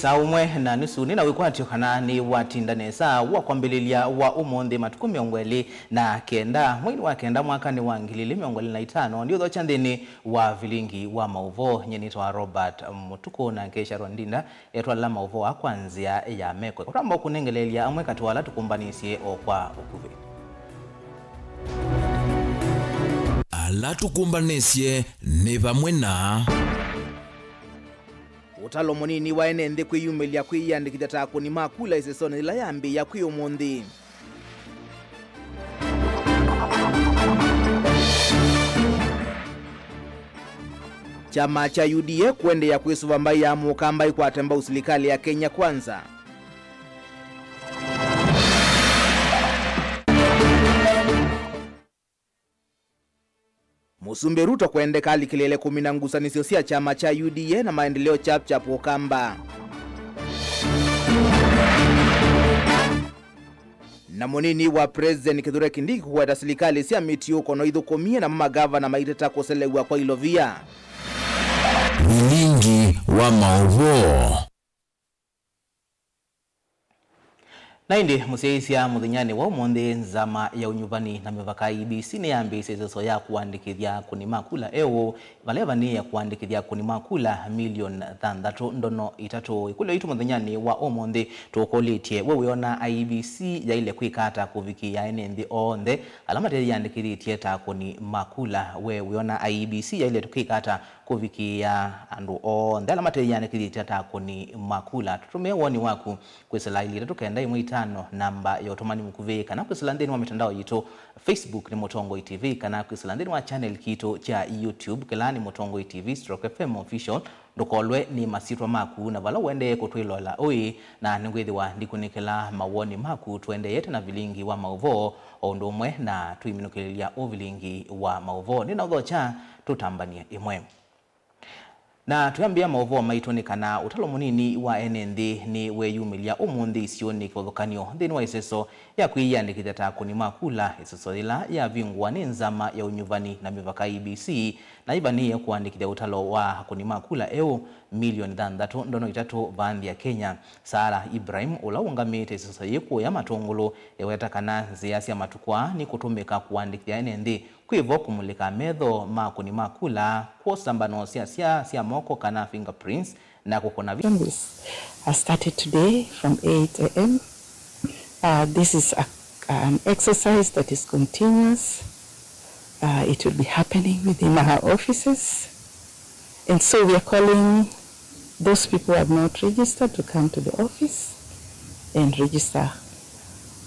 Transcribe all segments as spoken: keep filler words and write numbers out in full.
Saa ũmwe na nusu nĩ na wĩkwatyo kana nĩ watinda nesa wa kwambĩlĩlya wa ũmũnthĩ, matukũ mĩongo ĩlĩ na kenda, mweinĩ wa kenda, mwakanĩ wa ngili ilĩ mĩongo ĩlĩ na itano, ndiũthokya nthĩnĩ wa vilingi wa maũvoo. Nyie nĩtawa Robert Mũtukũ, nake Sharon Ndinda etwalĩla maũvoo aa kwa nzĩa ya meko. Tũtamba kũnengeleelya amwe katĩ wa ala tũkũmbanĩsye o kwa ũkuvĩ. Ala tũkũmbanĩsye nĩ vamwe na Ũtalo mũnini wa ene nthĩ kwĩyumĩlya kwĩyĩandĩkĩthya ta akũni ma kula ĩsesonĩ yĩla yambĩĩa kwĩ ũmũnthĩ. Kyama kya U D A kũendeea kwĩsũva mbaĩ ya Mũkamba ĩkwate mbau silikalĩ ya Kenya Kwanza. Mũsumbĩ Ruto kwendeka alikĩlĩĩle kũmina ngusanĩsyo sya kyama kya U D A na Maendeleo Chap Chap Ũkamba. Na mũnini wa President Kithure Kindiki kũkwata silikalĩ sya mĩtiũko no ithũkũmie, namo magavana maiteta kũselew'a kwa ilovia. Vilingi wa maũvoo. Na ĩndĩ mũsyaĩĩsya, mũthenyanĩ wa ũmũnthĩ, nzama ya ũnyuvani na mĩvaka, I E B C, nĩyambĩĩsye ĩseso ya kũandĩkĩthya akũni ma kula eũ, vala ĩvanĩĩe kũandĩkĩthya akũni ma kula milioni thanthatũ ndono itatũ. Ĩkũlyo yitũ mũthenyanĩ wa ũmũnthĩ, tũkũlĩtye, we wĩona I E B C yaĩle kwĩka ata kũvikĩĩa ene nthĩ onthe ala mateyĩandĩkĩthĩtye ta akũni ma kula? We wĩona I E B C yaĩle kwĩka ata kũvikĩĩa andũ onthe ala mateyĩandĩkĩthĩtye ta akũni ma kula? Tũtũmĩe woni waku kwĩsĩla ilĩ itatũ kenda ĩmwe itano, namba ya ũtũmani mũkuvĩ, kana kwĩsĩla nthĩnĩ wa mitandao yitũ, Facebook nĩ Mũtongoi T V, kana kwĩsĩla nthĩnĩ wa channel kitũ kya YouTube, kĩla nĩ Mũtongoi T V stroke F M Official. Ndũkolwe nĩ masyĩtwa maku, na vala ũendee kũtwĩloela ũĩ, na nĩngwĩthĩwa ndikunĩkĩla mawoni maku. Tũendeete na vilingi wa maũvoo, o ũndũ ũmwe na tũiminũkĩlĩlya ũvilingi wa maũvoo. Nĩ na ũthokya, tũtambany'e ĩmwe. Na twĩambĩa maũvoo maitũ nĩ kana ũtalo mũnini wa ene nthĩ nĩ weyumĩlya ũmũnthĩ isionĩ kĩvathũkany'o nthĩnĩ wa ĩseso ya kwĩyĩandĩkĩthya ta akũni ma kula, ĩseso yĩla yavingũa nĩ nzama ya ũnyuvani na mĩvaka, I E B C, na ĩvanĩĩe kũandĩkĩthya ũtalo wa akũni ma kula eũ milioni thanthatũ ndono itatũ vaa nthĩ ya Kenya. Sarah Ibrahim, ũla ũũngamĩte ĩseso yĩĩ kũya Matũngũlũ, eweta kana nzĩa sya matukũ aa nĩ kũtũmĩka kũandĩkĩthya ene nthĩ kwĩ vo kũmulĩka metho ma akũni ma kula, kwosa mbano sya sya sya moko kana fingerprints, na kũkũna vi- This has started today from eight a m. Uh, this is a, an exercise that is continuous. Uh, it will be happening within our offices. And so we are calling those people who have not registered to come to the office and register.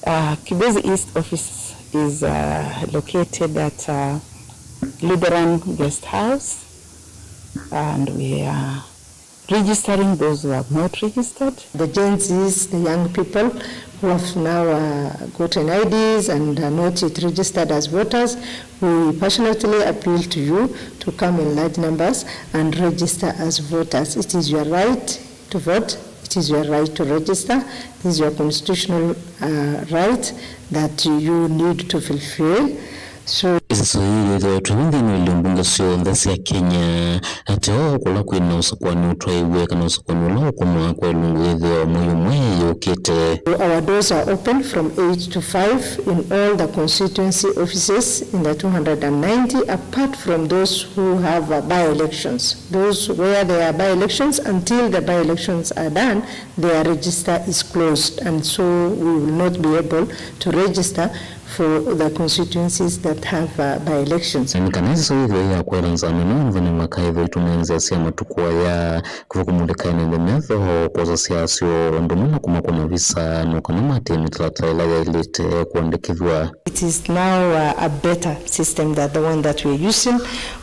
Uh, Kibwezi East office is, uh, located at, uh, Lutheran Guest House, and we are registering those who have not registered. The Gen Zs, the young people who have now, uh, gotten I Ds and are not yet registered as voters, we passionately appeal to you to come in large numbers and register as voters. It is your right to vote. It is your right to register. This is your constitutional, uh, right that you need to fulfill. So, ĩseso yĩĩ yĩthĩĩtwe nthĩnĩ wa ilio mbunge syonthe sya Kenya, ateo kũla kwĩ na ũsakũani ũtwaĩwe kana ũsakũani ũla ũkũnwa kwa ilungu yĩthĩwa mwei ũmwe yũkĩte. Our doors are open from eight to five in all the constituency offices in the two hundred and ninety, apart from those who have, uh, by-elections. Those where there are by-elections, until the by-elections are done, their register is closed, and so we will not be able to register for the constituencies that have, uh, by-elections. Na nĩ kana ĩseso yĩthĩwe ya kũela nzama ĩno, nthĩnĩ makaĩthwa ĩtũmĩa nzĩa sya matukũ aya, kũvika kũmulĩka ene nthĩ metho, kwosa syasyo, ũndũ ũmwe na kũmakũna visa, no kana matĩĩe mĩtalatala ĩla yaĩlĩte kũandĩkĩthw'a. It is now, uh, a better system than the one that we're using.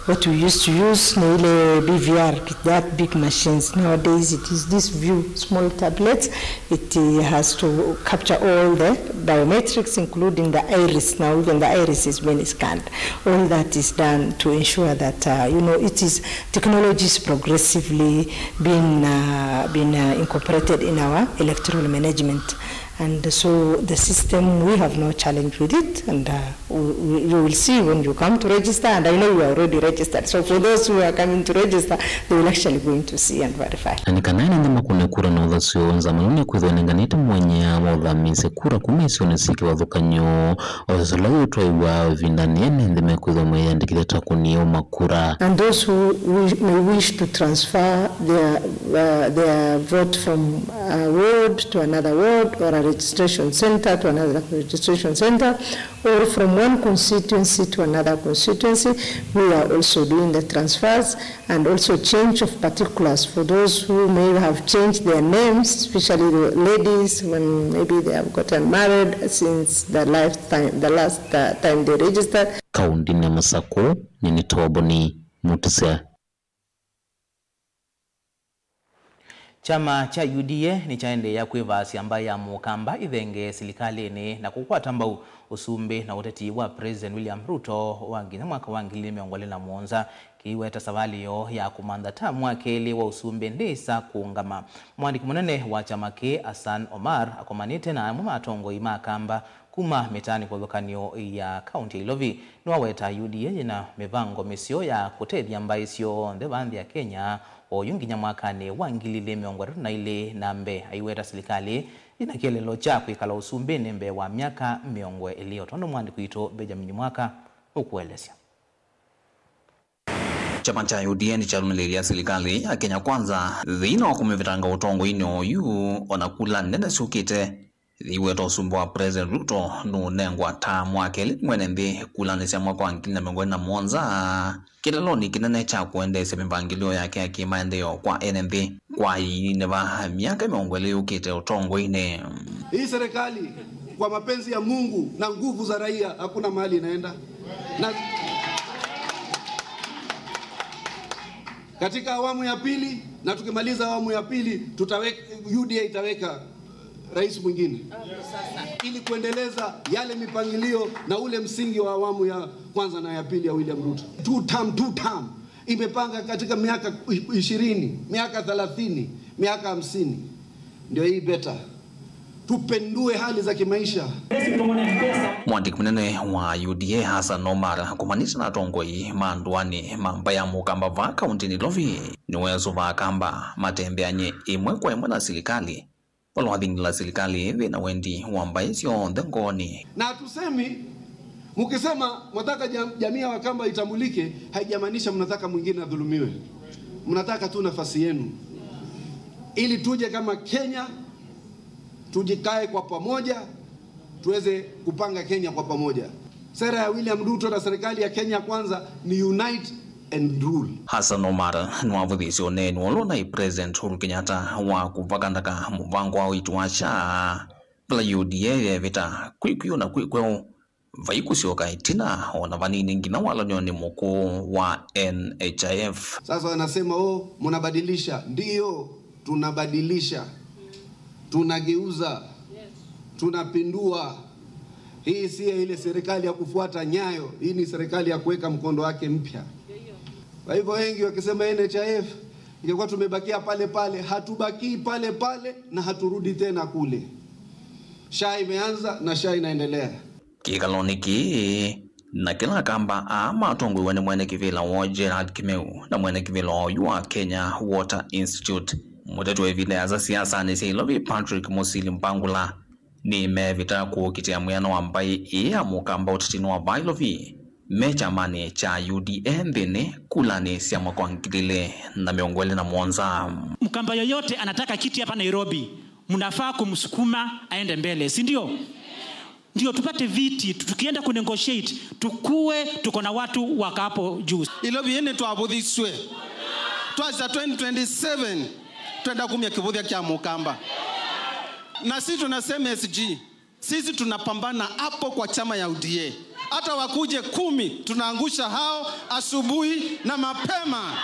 What we used to use nĩ ile B V R, that big machines. Nowadays it is this view, small tablets. It, uh, has to capture all the biometrics, including the iris. Now even the iris is being scanned. All that is done to ensure that, uh, you know, it is, technology is progressively being, uh, being, uh, incorporated in our electoral management. And so the system, we have no challenge with it, and uh, we, we will see when you come to register, and I know you are already registered. So for those who are coming to register, they will actually going to see and verify. Na nĩ kana ene nthĩ makũne kura na ũthasyo, Nzama nĩkwĩthĩwa ĩnenganĩte mwanya wa ũthamisya kura kuma isionĩ syĩ kĩvathũkany'o, ũthasyo ũla wĩtwaiwa ĩvindanĩ ene nthĩ mekwĩthĩwa meĩyandĩkĩthya ta kũniĩa ũmakura. And those who wish, may wish to transfer their, uh, their vote from a ward to another ward or a registration center to another registration center or from one constituency to another constituency, we are also doing the transfers and also change of particulars for those who may have changed their names, especially the ladies when maybe they have gotten married since the lifetime, the last uh, time they registered. Kaũntĩnĩ ya Masakũ, nĩ Nĩtoboni Mũtĩsya. Kyama kya U D A nĩkyaendeea kwĩvaasya mbaĩ ya Mũkamba ĩthengee silikalĩnĩ na kũkwata mbau ũsumbĩ na ũteti wa President William Ruto wa nginya mwaka wa ngili ili mĩongo ĩlĩ na mũonza, kĩiweta savalĩ yoo ya kũmantha tamu wa kelĩ wa ũsumbĩ ndĩsa kũũngama. Mwandĩki mũnene wa kyama kĩĩ, Hassan Omar, akomanĩte na amwe ma atongoi ma Akamba kuma mĩtaanĩ kĩvathũkany'o ya kaũntĩ ya Ilovi, nĩwaweta U D A yĩna mĩvango mĩseo ya kũtethya mbaĩ syonthe vaa nthĩ ya Kenya, oyu nginya mwakanĩ wa ngili ili mĩongo ĩtatũ na ilĩ na mbee. Aiweta silikalĩ yĩna kĩeleelo kya kwĩkala ũsumbĩnĩ mbee wa myaka mĩongo ĩlĩ, o tondũ mwandĩki witũ Benjamin Mwaka ũkũelesya. Kyama kya U D A nĩkyalũmĩlĩlya silikalĩ ya Kenya Kwanza thĩna wa kũmĩvetanga ũtongoinĩ oyu, o na kula nene syũkĩte. Yĩiweta ũsumbĩ wa President Ruto nũũnengwa tamu wa kelĩ nĩ mwene nthĩ kulanĩ sya mwaka wa ngili na mĩongo ĩlĩ na mũonza, kĩtalonĩ kĩnene kya kũendeesya mĩvangĩlĩo yake ya kĩmaendeeo kwa ene nthĩ kwa ĩilinĩ va myaka mĩongo ĩlĩ yũkĩte ũtongoinĩ. Hii serikali, kwa mapenzi ya Mungu na nguvu za raia, hakuna mahali inaenda. Na katika awamu ya pili, na tukimaliza awamu ya pili, tutaweka, U D A itaweka rais mwingine ili kuendeleza yale mipangilio na ule msingi wa awamu ya kwanza na ya pili ya William Ruto. Two term, two term. Imepanga katika miaka ishirini, miaka thelathini, miaka hamsini. Ndio hii beta. Tupendue hali za kimaisha. Mwandĩki mũnene wa U D A Hassan Omar, akomanĩte na atongoi ma ndũanĩ ma mbaĩ ya Mũkamba vaa kaũntĩnĩ Ilovi, nĩweesũva Akamba matembeany'e ĩmwe kwa ĩmwe na silikalĩ, vala wathingĩla silikalĩ yĩna wendi wa mbaĩ syonthe ngoonĩ. Na hatusemi, mkisema mwataka jam-, jamii ya Wakamba itambulike, haijamaanisha mnataka mwingine adhulumiwe. Mnataka tu nafasi yenu. Ili tuje kama Kenya, tujikae kwa pamoja, tuweze kupanga Kenya kwa pamoja. Sera ya William Ruto na serikali ya Kenya Kwanza ni unite and rule. Hassan Omar nĩwavũthĩĩsye ũneeni ũla ũnaĩ President Uhuru Kenyatta wa kũvakandaka mũvango wa ũiiti wa SHA, vala U D A yeevĩta kwĩ kw'o na kwĩ kweũ, vai kũsyoka ĩtina o na vanini nginya walany'onĩ mũkũũ wa N H I F. Sasa wanasema, "Oh, mnabadilisha." Ndiyo, tunabadilisha. Tunageuza. Tunapindua. Hii si ile serikali ya kufuata nyayo, hii ni serikali ya kuweka mkondo wake mpya. Kwa hivyo wengi wakisema N H I F, ingekuwa tumebakia pale pale, hatubakii pale pale na haturudi tena kule. SHA imeanza na SHA inaendelea. Kĩkalonĩ kĩĩ, na kĩla Akamba aa matongoew'e nĩ mwene kĩvĩla woo Gerald Kĩmeu na mwene kĩvĩla oyu wa Kenya Water Institute, mũteti wa ĩvinda yĩasa siasanĩ sya Ilovi Patrick Mũsili Mbangula, nĩmeevĩta kũkitĩa mwĩano wa mbaĩ ĩĩ ya Mũkamba ũtetinĩ wa vaa Ilovi me kyamanĩ kya U D A nthĩnĩ kulanĩ sya mwaka wa ngili ilĩ na mĩongo ĩlĩ na mũonza. Mkamba yoyote anataka kiti hapa Nairobi, mnafaa kumsukuma aende mbele, si ndio? Ndio tupate viti, tu-, tukienda kunegotiate, tukue tuko na watu waka hapo juu. Ilovi ĩĩ nĩtwavũthisw'e. Twasya twenty twenty-seven, twenda kumya kĩvũthya kya Mũkamba. Na si tunasema S G, sisi tunapambana hapo kwa chama ya U D A. Hata wakuje kumi, tunaangusha hao asubuhi na mapema.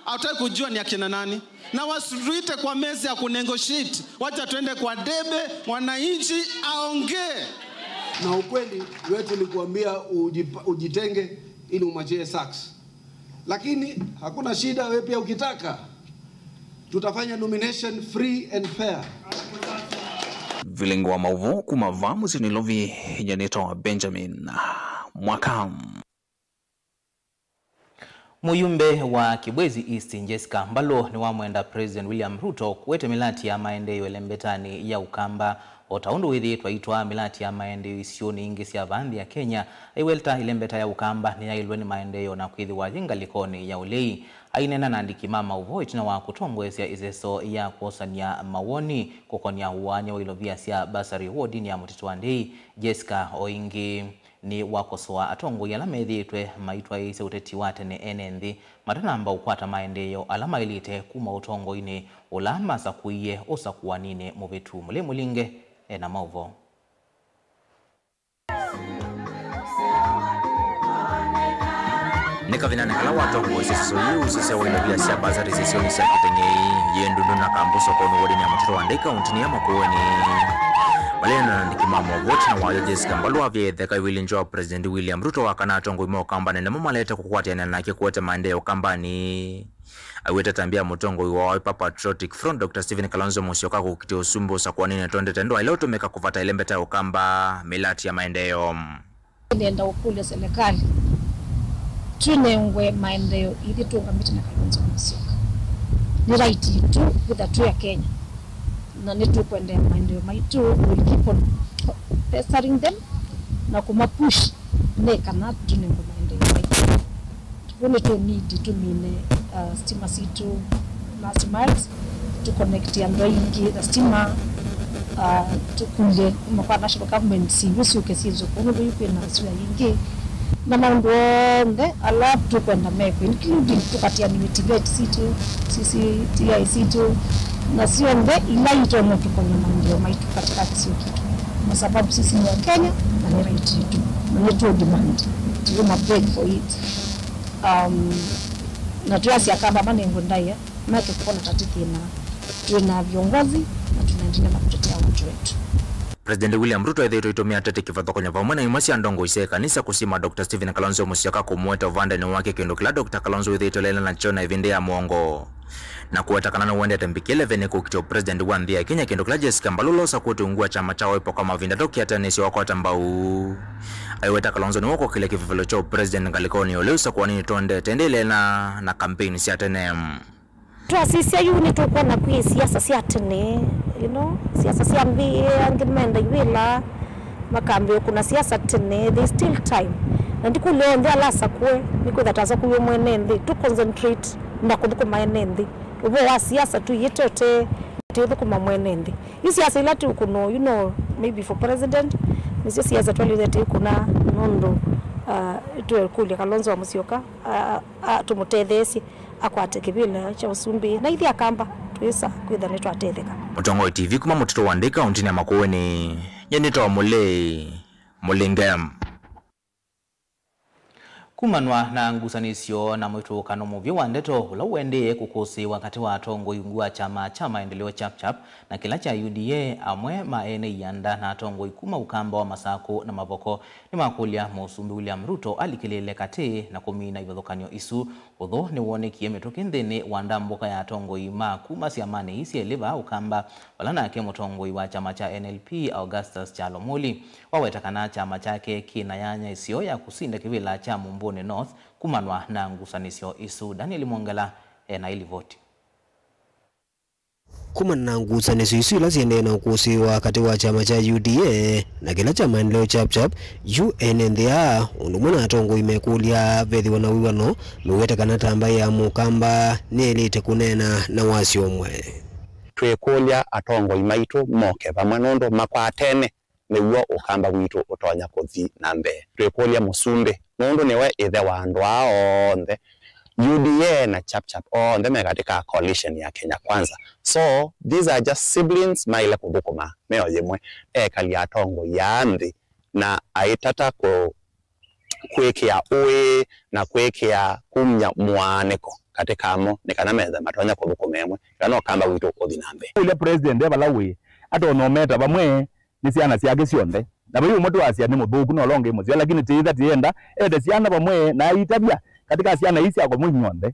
Hatutaki kujua ni akina nani. Na wasituite kwa meza ya kunegotiate. Wacha twende kwa debe, mwananchi aongee. Na ukweli wetu ni kuambia ujipa-, ujitenge ili umwachie Sachs. Lakini hakuna shida, wewe pia ukitaka, tutafanya nomination free and fair. Vilingi wa maũvoo kuma vaa mũsyĩ Nairobi, nyie nĩtawa Benjamin Mwaka. Mũyumbe wa Kibwezi East, Jessica Mbalũ, nĩwamwenda President William Ruto kũete mĩlati ya maendeeo ĩlembetanĩ ya Ũkamba, o ta ũndũ wĩthĩĩtwe aitwaa mĩlati ya maendeeo isionĩ ingĩ sya vaa nthĩ ya Kenya, aiweta ĩlembeta ya Ũkamba nĩyaĩlwe nĩ maendeeo na kwĩthĩwa yĩ ngalĩkonĩ ya ũlei. Aineena na andĩki ma maũvoo ĩtina wa kũtongoesya ĩseso ya kwosany'a mawoni kũkonĩa ũaany'a wa ilovia sya bursary wodinĩ ya Mũtitũ wa Ndei, Jessica o ĩngĩ nĩwakosoa atongoi ala methĩĩtwe maitwaĩĩsya ũteti wa tene ene nthĩ matanamba ũkwata maendeeo ala maĩlĩte kuma ũtongoinĩ ũla masakũie ũsakũaninĩ mũvĩtu. Mũlei Mũlinge ena maũvoo. Nĩ kavindanĩ kala watongoesye ĩseso yĩu, ũsasya wa ilovia sya bursary isionĩ sya Kĩteng'ei, Yĩndundu na Kambu sokonĩ wodinĩ ya Mũtitũ wa Ndei kauntinĩ ya Makueni. Maleana na andĩki ma maũvoo ĩtina wayo, Jessica Mbalũ avie ĩtheka ĩwĩlĩ nzeo wa President William Ruto wa kana atongoi ma Ũkambanĩ nĩmo malete kũkwatĩanĩa nake kũete maendeeo Ũkambanĩ. Aiweta ĩtambya ya mũtongoi wa Wiper Patriotic Front, Doctor Stephen Kalonzo Musyoka kũkitĩa ũsumbĩ ũsakũaninĩ twendete ndwaĩle ũtũmĩka kũvata ĩlembeta ya Ũkamba mĩlati ya maendeeo. Nĩenda ũkũlya serikali twĩnengwe maendeeo ithyĩ tũũngamĩte na Kalonzo Musyoka. Nĩ right itũ kwĩtha twĩ Akenya, na nĩtũkwendeea maendeeo maitũ, we'll keep on pestering them na kũmapush nĩ kana tũnengwe maendeeo maitũ. Kwoou nĩtũnidi tũmine, uh, stima sitũ last miles, tũconnect andũ aingĩ na stima, uh, tũkũlye kuma kwa national government syĩndũ syũke syĩnzwe kũu nũndũ yu kwĩna sua yingĩ. Na maũndũ onthe ala tũkwenda mekwe, including tũkatianĩw'e TVET sitũ, CCTI sitũ, na syonthe ila itonya tũkonya maendeeo maitũ katika nchi yetu, kwa sababu sisi ni Wakenya na ni right yetu, na nĩtũ demand, tũma beg for it. Um, na twĩasya Akamba manengwe ndaĩa, meke kũona ta ti thĩna. Twĩna viongozi na tunaendelea na kutetea watu wetu. President William Ruto ethĩĩtwe aitũmĩa ateti kĩvathũkany'o vamwe na imwe sya ndongoi sya ĩkanisa kũsima Doctor Stephen Kalonzo Musyoka kũmũete ũvandenĩ wake, kĩndũ kĩla Doctor Kalonzo wĩthĩĩtwe ũlaĩle nakyo na ĩvĩndĩ ya mũongo, na kũweta kana nĩwendete mbikĩle venĩ kũkitĩa ũpresident wa nthĩ ya Kenya, kĩndũ kĩla Jessica Mbalũ ũla ũsakũĩtwe ungu wa kyama kya Wiper kwa mavinda tũkĩatanĩsya wakwata mbau. Aiweta Kalonzo nĩwe ũkokĩlya kĩvevelo kya ũpresident ngalĩkonĩ ya ũlei ũsakũanĩnĩ twendete ĩndĩ ĩlaĩle na, na kampeini sya tene. Twasisya yu nĩtũkwona kwĩ siasa sya tene, you know, siasa sya mbĩ, angĩ menda ivĩla, makambĩa kũna siasa tene, there's still time. Na ndikũlya onthe ala asakũe, nĩkwĩtha tasakũiwe mwene nthĩ, tũ concentrate na kũthũkũma ene nthĩ. Ũvoo wa siasa tũiĩte ũte, tũithũkũma mwene nthĩ. Yu siasa ila tũkũno, you know, maybe for president, nĩsyo siasa twalĩte tũikũna nũndũ, uh, twekũlya Kalonzo wa Musyoka, uh, uh, tũmũtetheesye akwate kĩvĩla kya ũsumbĩ, na ithyĩ Akamba twĩsa kwĩtha nĩtwatetheka. Mũtongoi TV kuma Mũtitũ wa Ndei kauntinĩ ya Makueni, nyie nĩtawa Mũlei Mũlinge. Kumanwa na ngusanĩsyo na mũtũkano mũvyũ wa ndeto ũla ũendee kũkũsĩĩwa katĩ wa atongoi ungu wa kyama kya maendeleo Chap Chap na kĩla kya U D A, amwe ma ene ianda na atongoi kuma Ũkamba wa Masakũ na Mavoko nĩmakũlya Mũsumbĩ William Ruto alikĩlĩĩle katĩ na kũmina ivathũkany'o isu. Ũthũ nĩwonekie mĩtũkĩ nthĩnĩ wa ndambũka ya atongoi ma kuma syamanĩ ii syelĩ vaa Ũkamba, vala nake mũtongoi wa kyama kya N L P Augustus Kyalo Mũli waweta kana kyama kyake kĩ na yanya ĩseo ya kũsinda kĩvĩla kya Mumbuni North kumanwa na ngusanĩsyo isu. Daniel Mwongela ena ĩlivoti. Kumana na ngusanĩsyo isu ila syendee na ũkũsĩĩwa katĩ wa kyama kya U D A na kĩla kya maendeleo Chap Chap, yu ene nthĩ aa, ũndũ ũmwe na atongoi mekũlya vethĩwa na wĩw'ano, mew'ete kana ta mbaĩ ya Mũkamba nĩyaĩlĩte kũneena na wasyo ũmwe. Twĩkũlya atongoi maitũ moke vamwe nũndũ makwatene nĩw'o Ũkamba witũ ũtonya kũthi na mbee. Twĩkũlya Mũsumbĩ, nũndũ nĩwe ĩthe wa andũ aa onthe. U D A na Chap Chap onthe me katika coalition ya Kenya Kwanza. So, these are just siblings maĩle kũthũkũma me o yĩmwe, ekali atongoi aa nthĩ, na aitata kũ-, kwĩkĩa ũĩ na kwĩkĩa kumya mũaanĩko katĩ kamo nĩ kana methe matonya kũthũkũma ĩmwe, kana Ũkamba witũ ũthi na mbee. Ũlya president e vala wĩ, atonya ũmeta vamwe nĩ syana syake syonthe. Na vai ũmwe twasya nĩ mũthũku na ũla ũngĩ mũseo, lakini tĩĩtha tĩenda ete syana vamwe na aitavya katĩ ka syana ii syakwa mwĩ nyonthe.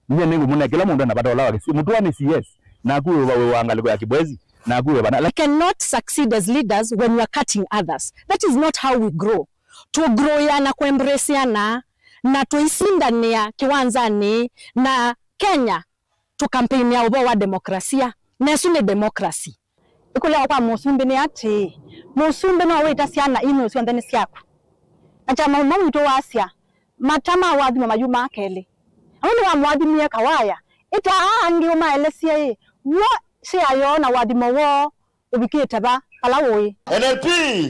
Nyie nĩngũmũnea kĩla mũndũ ena vata ũla wake. Si-, mũtũa nĩ C S, naku wĩ wa, wĩ wa ngalĩko ya Kibwezi, Naku we vana. We cannot succeed as leaders when you are cutting others. That is not how we grow. Tũgrowĩaa na kũembraceana na tũisindanĩa kĩwanzanĩ na Kenya tũkampeinĩa ũvoo wa demokrasia. Na ĩsu nĩ democracy. Ĩkũlyo kwa mũsumbĩ nĩ atĩĩ, mũsumbĩ no wĩta syana ii nũũ syonthe nĩ syaku? Na kyama ũmwe witũ wasya, mata ma ũathimo mayumaa kelĩ. Amwe nĩwamũathimie Kawaya, ĩta aa angĩ ũmaelesye ĩ, w'o share yoo na ũathimo woo ũvikĩte va, vala ũĩ. N L P,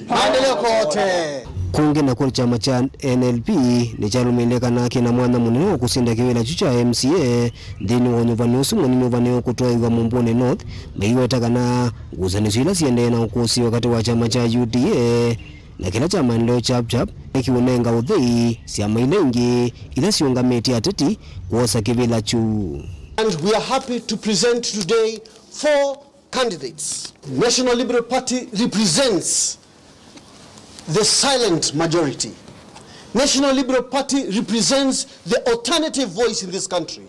maendeleo kote. Kũngĩ nakw'o kyama kya N L P nĩkyalũmĩlile kana kĩna mwanya mũnene wa kũsinda kĩvĩla kyu kya M C A nthĩnĩ wa ũnyuvani ũsu mũnini ũvanĩwe kũtwaĩwa Mumbuni North, maiweta kana ngusanĩsyo ila siendee na ũkũsĩĩo katĩ wa kyama kya U D A na kĩla kya Maendeleo Chap Chap nĩkĩũnenga ũthei syama ila ingĩ ila siũngamĩtye ateti kwosa kĩvĩla kyu. And we are happy to present today four candidates. National Liberal Party represents the silent majority. National Liberal Party represents the alternative voice in this country.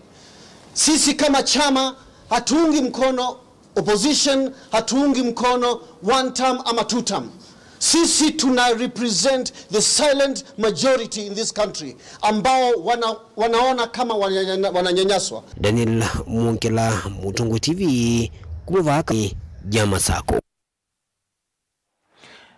Sisi kama chama hatuungi mkono opposition, hatuungi mkono one term ama two term. Sisi tuna represent the silent majority in this country ambao wana, wanaona kama wananya-, wananyanyaswa. Daniel Mwongela, Mũtongoi T V, kuma vaa Kaĩ ya Masako.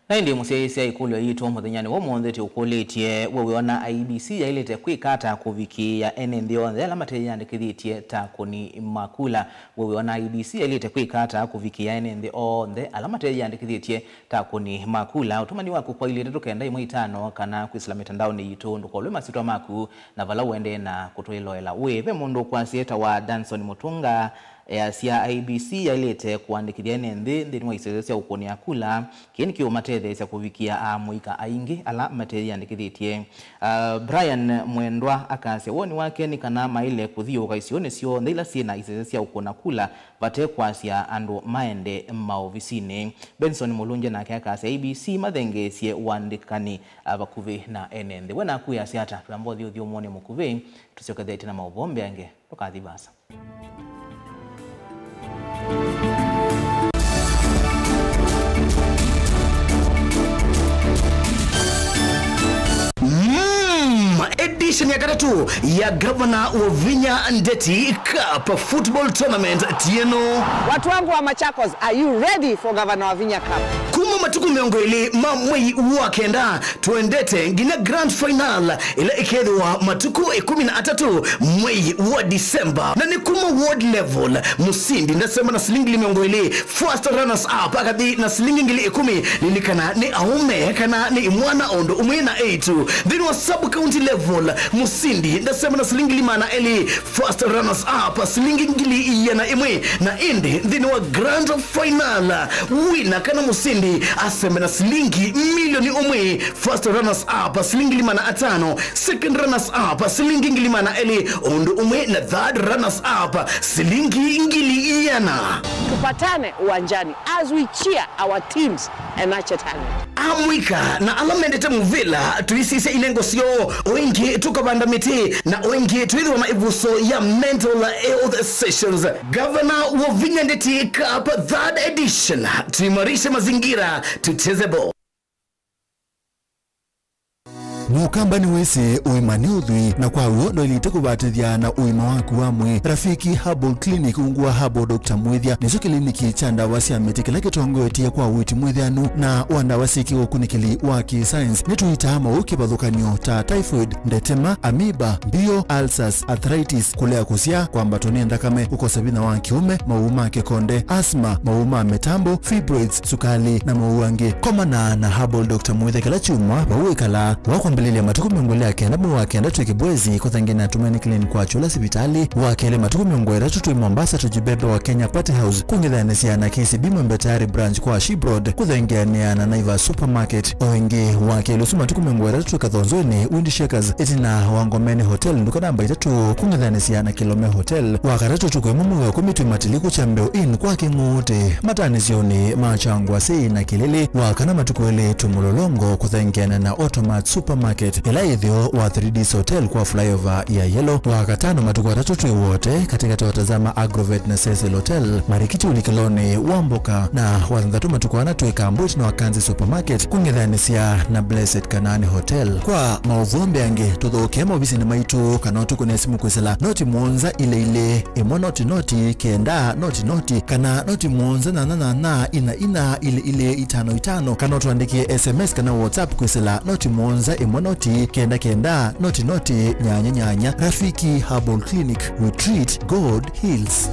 Na ĩndĩ mũsyaĩĩsya ĩkũlyo yitũ mũthenyanĩ wa ũmũnthĩ tũkũlĩtye, we wĩona I E B C yaĩlĩte kwĩka ata kũvikĩĩa ene nthĩ onthe ala mateyĩandĩkĩthĩtye ta akũni ma kula? We wĩona I E B C yaĩlĩte kwĩka ata kũvikĩĩa ene nthĩ onthe ala mateyĩandĩkĩthĩtye ta akũni ma kula? Ũtũmani waku kwa ilĩ itatũ kenda ĩmwe itano kana kwĩsĩla mĩtandaonĩ yitũ, ndũkolwe masyĩtwa maku na vala ũendee na kũtwĩloela. Wĩ, ve mũndũ ũkwasya etawa Danson Mũtũnga, easya I E B C yaĩlĩte kũandĩkĩthya ene nthĩ nthĩnĩ wa isese sya ũkũnĩa kula. Kĩĩ nĩkĩũmatetheesya kũvikĩa amũika aingĩ ala mateyĩandĩkĩthĩtye. Ah, Brian Mwendwa akasya woni wake nĩ kana maĩle kũthiũũka isionĩ syonthe ila syĩ na isese sya ũkũna kula vate kwasya andũ maende maovisinĩ. Benson Mũlũngya nake akasya I E B C mathengeesye ũandĩkani, ah, vakuvĩ na ene nthĩ. We naku wĩasya ata? Twĩamba ũthi ũthyũmũonĩ mũkuvĩ, tũsyokethete na maũvoo mbeange. Ndũkathi vaasa. Mm, edition ya katatũ ya Gavana Wavinya Ndeti Cup Football Tournament tieno. Watu wangu wa Machakos, are you ready for Gavana Wavinya Cup? Kuma matukũ mĩongo ĩlĩ ma mwei wa kenda, twendete nginya grand final ĩla ĩkethĩwa matukũ ĩkũmi na atatũ mwei wa December. Na nĩ kuma ward level, mũsindi ndasema na silingi ngili mĩongo ĩlĩ, first runners up akathi na silingi ngili ĩkũmi, lilikana nĩ aũme kana nĩ imwana o ũndũ ũmwe na eĩtu. Nthĩnĩ wa sub county level, mũsindi ndasema na silingi ngili maana elĩ, first runners up silingi ngili iana ĩmwe, na ĩndĩ nthĩnĩ wa grand final, wina kana mũsindi asembe na silingi milioni ũmwe, first runners up silingi ngili maana atano, second runners up silingi ngili maana elĩ, ũndũ ũmwe na third runners up silingi ngili iana. Tupatane uwanjani as we cheer our teams and nurture talent. Amũika na ala mendete mũvĩla, tũisisya inengo syoo, o ĩngĩ tũkavanda mĩtĩ, na o ĩngĩ twĩthĩwa na ĩvuso ya mental health sessions. Gavana Wavinya Ndeti Cup third edition, tuimarishe mazingira, tucheze ball. Mũkamba nĩwĩsĩ ũima nĩ ũthwii, na kwa w'o ndwaĩlĩte kũvatĩthya na ũima waku wa mwĩĩ. Rafiki Herbal Clinic ungu wa Herbal Doctor Mwĩthya nĩkyo kĩliniki kya ndawa sya mĩtĩ kĩla kĩtongoetye kwa ũiiti mwĩthĩanu na wa ndawa syĩ kĩũkunĩkĩli wa kĩ-science. Nĩtũitaa maũũ kĩvathũkany'o ta typhoid, ndetema, amoeba, mbio, ulcers, arthritis, kũlea kũsyaa, kwambatwa nĩ nthakame, kũkosa vinya wa kĩũme, maũũ ma kĩkonde, asthma, maũũ ma mĩtambo, fibroids, sukalĩ, na maũũ angĩ. Komana na Herbal Doctor Mwĩthya kĩla kyumwa vau wĩkalaa. Wa kwambĩlĩlya matukũ mĩongo ĩlĩ na kenda mwei wa kenda twĩ Kibwezi, kũthengeana na Tumaini Clinic kwa Chula sivitalĩ. Wa kelĩ matukũ mĩongo ĩtatũ twĩ Mombasa Tujibebe wa Kenya Party House, kũng'ethanĩsya na K C B Mwembe Tayari Branch kwa Ship Road, kũthengeanĩa na Naivas Supermarket. O ĩngĩ, wa kelĩ ũsu matukũ mĩongo ĩtatũ twĩ Kathonzweni, Wind Shakers, ĩtina wa Ngomeni Hotel, nduka namba itatũ, kũng'ethanĩsya na Kilome Hotel. Wa katatũ ũtukũ ĩmwe mwei wa ĩkũmi twĩ Matiliku Kyambeo Inn kwa Kĩng'ũũtĩ, matanĩsyonĩ ma Kyangwasĩ na Kĩlĩlĩ. Wa kana matukũ elĩ twĩ Mũlolongo, kũthengeana na Automat Supermarket. Market, ĩla ĩtheo wa Three Ds Hotel kwa flyover ya Yellow, wa katano matukũ atatũ twĩ Wote, katĩkatĩ wa Tazama Agrovet na Cecil Hotel, marikiti ũlikĩlonĩ wa mboka, na wa thanthatũ matukũ ana twĩ Kambwit na Wakanzi Supermarket, kũng'ethanĩsya na Blessed Kanaani Hotel. Kwa maũvoo mbeange, tũthokee maovisinĩ maitũ kana ũtũkũne simũ kwĩsĩla noti mũonza ilĩ ilĩ ĩmwe noti noti kenda noti noti kana noti mũonza nyanya nyanya ina ina ilĩ ilĩ itano itano, kana ũtũandĩkĩe S M S kana WhatsApp kwĩsĩla noti mũonza ĩmwe noti kenda kenda noti noti nyanya nyanya. Rafiki Herbal Clinic, we treat, God heals.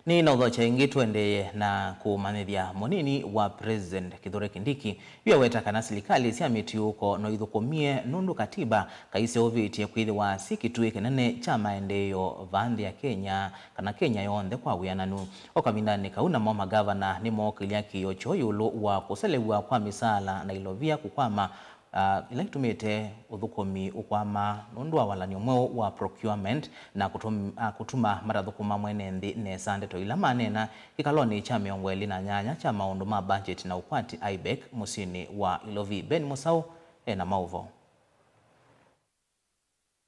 Nĩ na ũthokya ĩngĩ, tũendee na kũmanyĩthya mũnini wa President Kithure Kindiki yu aweta kana silikalĩ sya mĩtiũko no ithũkũmie nũndũ katiba kaiseũvĩtye kwĩthĩwa syĩ kĩtuĩ kĩnene kya maendeeo vaa nthĩ ya Kenya, kana Kenya yonthe kwa wĩananu. O kavindanĩ kau, namo magavana nĩmookĩlya kĩĩo kyoo ĩũlũ wa kũselew'a kwa mĩsaala na ilovia kũkwama, ah, ila itumĩte ũthũkũmi ũkwama nũndũ wa walany'o mweũ wa procurement na kũtũm-, ah, kũtuma matathũkũma mwene nthĩ nesa. Ndeto ila maneena kĩkalonĩ kya mĩongo ĩlĩ na nyanya kya maũndũ ma budget na ũkwati, IBEC, mũsyĩnĩ wa Ilovi. Ben Mũsaũ ena maũvoo.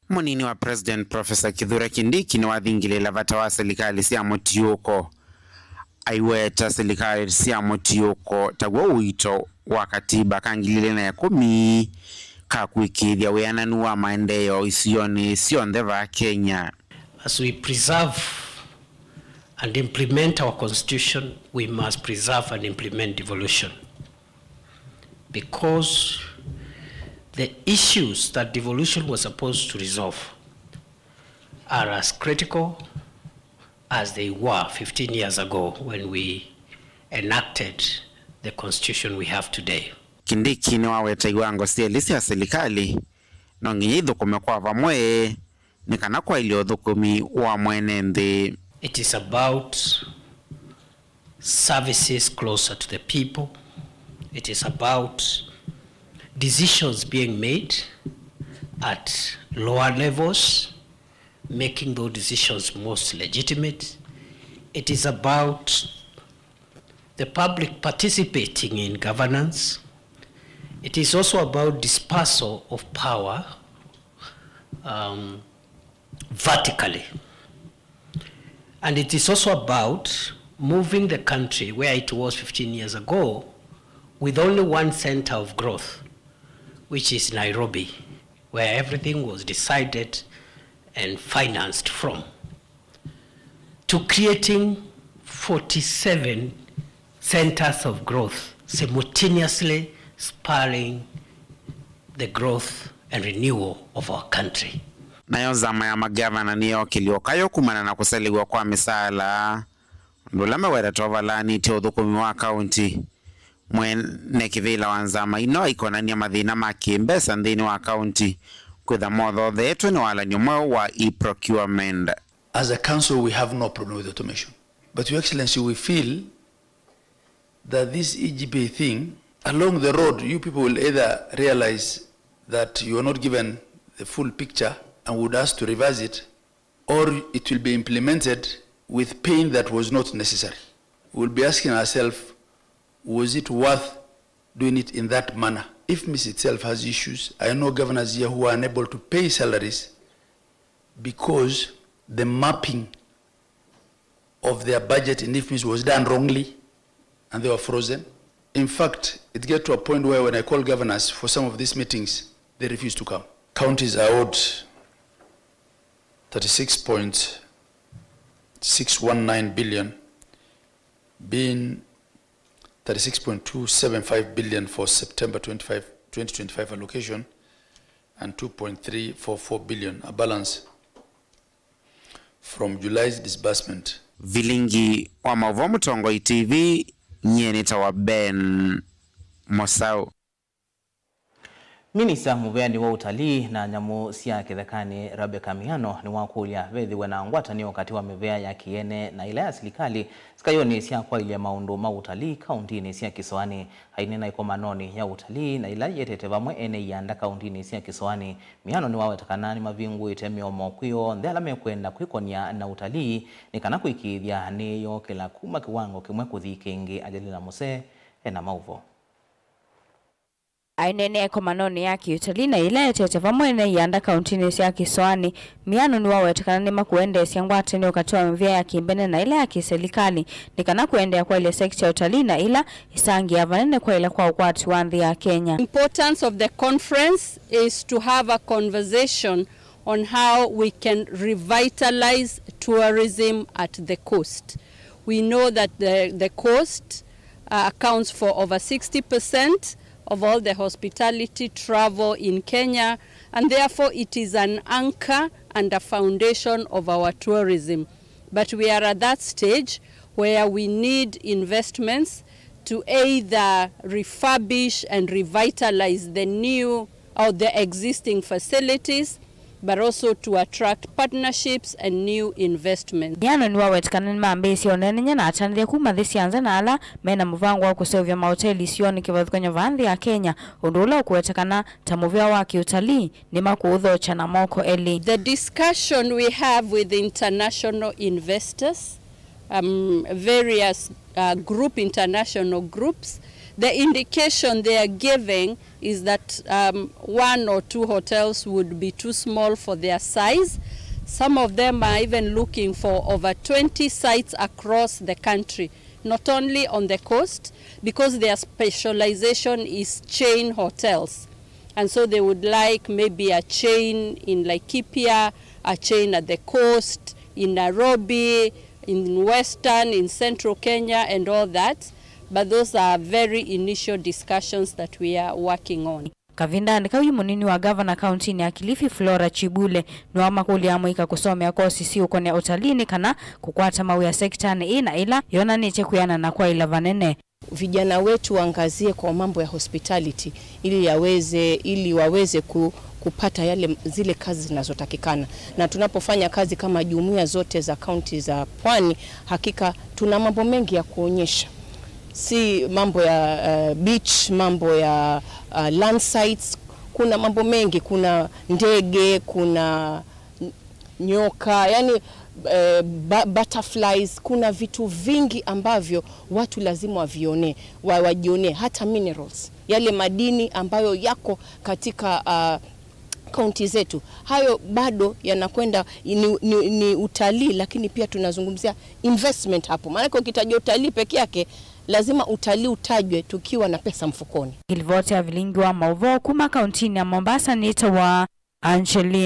Mũnini wa President Professor Kithure Kindiki nĩwathingĩlĩĩla vata wa silikalĩ sya mũtiũko. Aiweta silikalĩ sya mũtiũko taw'o ũito wa katiba ka ngili ilĩ na ĩkũmi ka kũĩkĩĩthya wĩananu wa maendeeo isionĩ syonthe vaa Kenya. As we preserve and implement our constitution, we must preserve and implement devolution. Because the issues that devolution was supposed to resolve are as critical as they were fifteen years ago when we enacted the constitution we have today. Kindiki nĩwaweta iwango syelĩ sya silikalĩ no nginya ithũkũme kwa vamwe nĩ kana kwaĩlya ũthũkũmi wa mwene nthĩ. It is about services closer to the people. It is about decisions being made at lower levels, making those decisions most legitimate. It is about the public participating in governance. It is also about dispersal of power, um, vertically. And it is also about moving the country where it was fifteen years ago with only one center of growth, which is Nairobi, where everything was decided and financed from, to creating forty-seven centers of growth, simultaneously spurring the growth and renewal of our country. Nayo nzama ya magavana nĩyookĩlya ũkayũ kumana na kũselew'a kwa mĩsaala, ũndũ ũla meweta ũvalanĩtye ũthũkũmi wa kaunti. Mwene kĩvĩla wa nzama ino aikonany'a mathĩna ma kĩmbesa nthĩnĩ wa kaunti kwĩtha mothothetwe nĩ walany'o mweũ wa e-procurement. As a council, we have no problem with automation. But, Your Excellency, we feel that this e-G P A thing, along the road, you people will either realize that you are not given the full picture and would ask to revise it, or it will be implemented with pain that was not necessary. We'll be asking ourselves, was it worth doing it in that manner? IFMIS itself has issues. I know governors here who are unable to pay salaries because the mapping of their budget in IFMIS was done wrongly and they were frozen. In fact, it get to a point where when I call governors for some of these meetings, they refuse to come. Counties are owed thirty-six point six one nine billion, being thirty-six point two seven five billion for September twenty-five, twenty twenty-five allocation and two point three four four billion, a balance from July's disbursement. Vilingi wa maũvoo Mũtongoi T V, nyie nĩtawa Ben Mosau. Minista mũveanĩ wa ũtalii na nyamũ sya kĩthekanĩ, Rebecca Miano, nĩwakũlya vethĩwe na ngwatanĩo katĩ wa mĩvea ya kĩene na ĩla ya silikalĩ sikayonĩ sya kwaĩlya maũndũ ma ũtalii kaũntĩnĩ sya kĩsoanĩ. Aineena ĩkomanonĩ ya ũtalii na ĩla yĩetete vamwe ene ianda kaũntĩnĩ sya kĩsoanĩ, Miano nĩwaweta kana nĩmavingũĩte mĩomo kwĩ onthe ala mekwenda kwĩkony'a na ũtalii nĩ kana kũĩkĩĩthya nĩyokĩla kuma kĩwango kĩmwe kũthi kĩngĩ. Angelina Muse ena maũvoo. Aineenea ĩkomanonĩ ya kĩũtalii na ĩla etete vamwe ene ianda kaũntĩnĩ sya kĩsoanĩ, Miano nĩwaweta kana nĩmakũendeesya ngwatanĩo katĩ wa mĩvea ya kĩmbene na ĩla ya kĩselikalĩ nĩ kana kũendeea kwaĩlya sekita ya ũtalii na ĩla ĩsangĩaa vanene kwaĩla kwa ũkwati wa nthĩ ya Kenya. Importance of the conference is to have a conversation on how we can revitalize tourism at the coast. We know that the, the coast, uh, accounts for over sixty percent of all the hospitality travel in Kenya, and therefore it is an anchor and a foundation of our tourism. But we are at that stage where we need investments to either refurbish and revitalize the new or the existing facilities, but also to attract partnerships and new investments. Miano nĩwaweta kana nĩmambĩĩsye ũneenany'a na atanĩthya kuma nthĩ sya nza na ala mena mũvango wa kũseũvya maoteli isionĩ kĩvathũkany'o vaa nthĩ ya Kenya, ũndũ ũla ũkũweta kana ta mũvea wa kĩũtalii nĩmakũũthokya na moko elĩ. The discussion we have with international investors, um, various, uh, group, international groups, the indication they are giving is that, um, one or two hotels would be too small for their size. Some of them are even looking for over twenty sites across the country, not only on the coast, because their specialization is chain hotels. And so they would like maybe a chain in Laikipia, a chain at the coast, in Nairobi, in Western, in Central Kenya, and all that. But those are very initial discussions that we are working on. Kavindanĩ kau, mũnini wa gavana kauntinĩ ya Kilifi, Flora Chibule, nĩwamakũlya amũika kũsomea kosi siũkonea ũtalii nĩ kana kũkwata mawĩa sekitanĩ ĩĩ na ĩla yonanĩtye kwĩanana kwaĩla vanene. Vijana wetu waangazie kwa mambo ya hospitality ili yaweze, ili waweze ku-, kupata yale, zile kazi zinazotakikana. Na tunapofanya kazi kama jumuiya zote za kaunti za Pwani, hakika tuna mambo mengi ya kuonyesha. Si mambo ya, eh, beach, mambo ya, eh, land sites. Kuna mambo mengi, kuna ndege, kuna nyoka, yani, eh, ba-, butterflies, kuna vitu vingi ambavyo watu lazima wavione, wa-, wajionee, hata minerals, yale madini ambayo yako katika, ah, kaunti zetu. Hayo bado yanakwenda ni, ni, ni utalii, lakini pia tunazungumzia investment hapo. Maanake ukitaja utalii peke yake, lazima utalii utajwe tukiwa na pesa mfukoni. Ngilivoti ya vilingi wa mauvoo kuma kauntinĩ ya Mombasa nĩtawa Angeline.